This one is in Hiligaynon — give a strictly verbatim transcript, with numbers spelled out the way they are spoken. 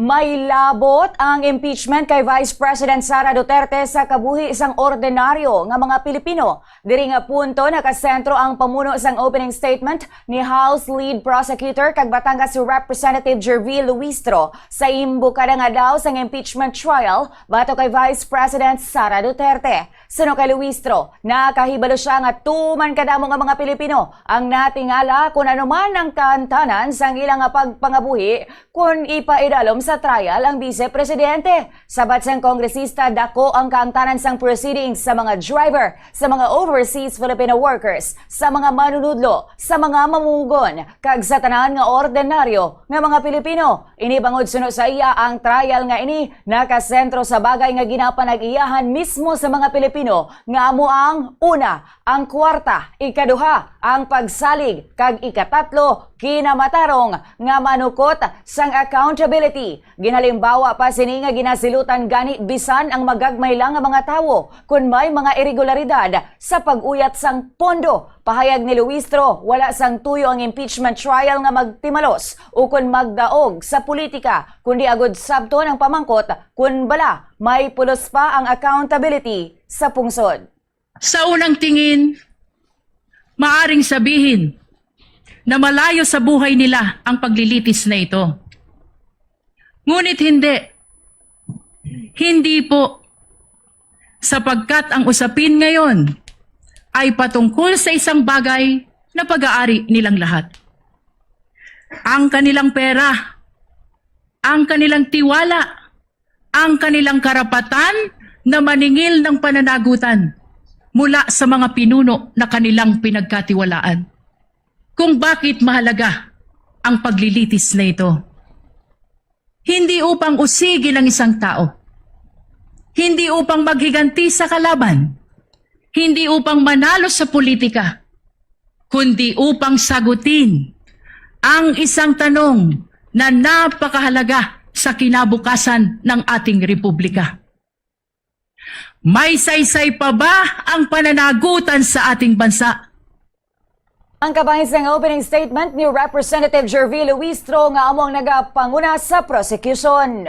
May labot ang impeachment kay Vice President Sara Duterte sa kabuhi sang ordinaryo nga mga Pilipino. Diri nga punto nakasentro ang pamuno sang opening statement ni House Lead Prosecutor kag Batangas Representative Gerville Luistro sa imbukada nga adlaw sang impeachment trial batok kay Vice President Sara Duterte. Suno kay Luistro, nakahibalo sia nga tuman kadamo nga mga Pilipino ang natingala kon ano man ang kaantanan sang ila nga pagpangabuhi kon ipaidalom sa trial ang Bise Presidente. Sabat sang kongresista, dako ang kaangtanan sang proceedings sa mga driver, sa mga overseas Filipino workers, sa mga manunudlo, sa mga mamumugon, kag sa tanan nga ordinaryo nga mga Pilipino. Ini bangod suno sa iya, ang trial nga ini nakasentro sa bagay nga ginapanag-iyahan mismo sa mga Pilipino, nga amo ang una, ang kwarta, ikaduha, ang pagsalig, kag ikatatlo, kinamatarong nga manukot sang accountability. Ginhalimbawa pa sini nga ginasilutan gani bisan ang magagmay lang nga mga tawo kon may mga iregularidad sa pag-uyat sang pondo. Pahayag ni Luistro, wala sang tuyo ang impeachment trial nga magtimalos ukon magdaog sa politika, kundi agud sabton ang pamangkot kon bala may pulos pa ang accountability sa pungsod. Sa unang tingin, maaring sabihin na malayo sa buhay nila ang paglilitis na ito. Ngunit hindi. Hindi po. Sapagkat ang usapin ngayon ay patungkol sa isang bagay na pag-aari nilang lahat. Ang kanilang pera, ang kanilang tiwala, ang kanilang karapatan na maningil ng pananagutan mula sa mga pinuno na kanilang pinagkatiwalaan. Kung bakit mahalaga ang paglilitis na ito. Hindi upang usigin ang isang tao. Hindi upang maghiganti sa kalaban. Hindi upang manalo sa politika. Kundi upang sagutin ang isang tanong na napakahalaga sa kinabukasan ng ating republika. May saysay pa ba ang pananagutan sa ating bansa? Ang kabahin sang opening statement ni Representative Gerville Luistro nga amo ang nagapanguna sa prosecution.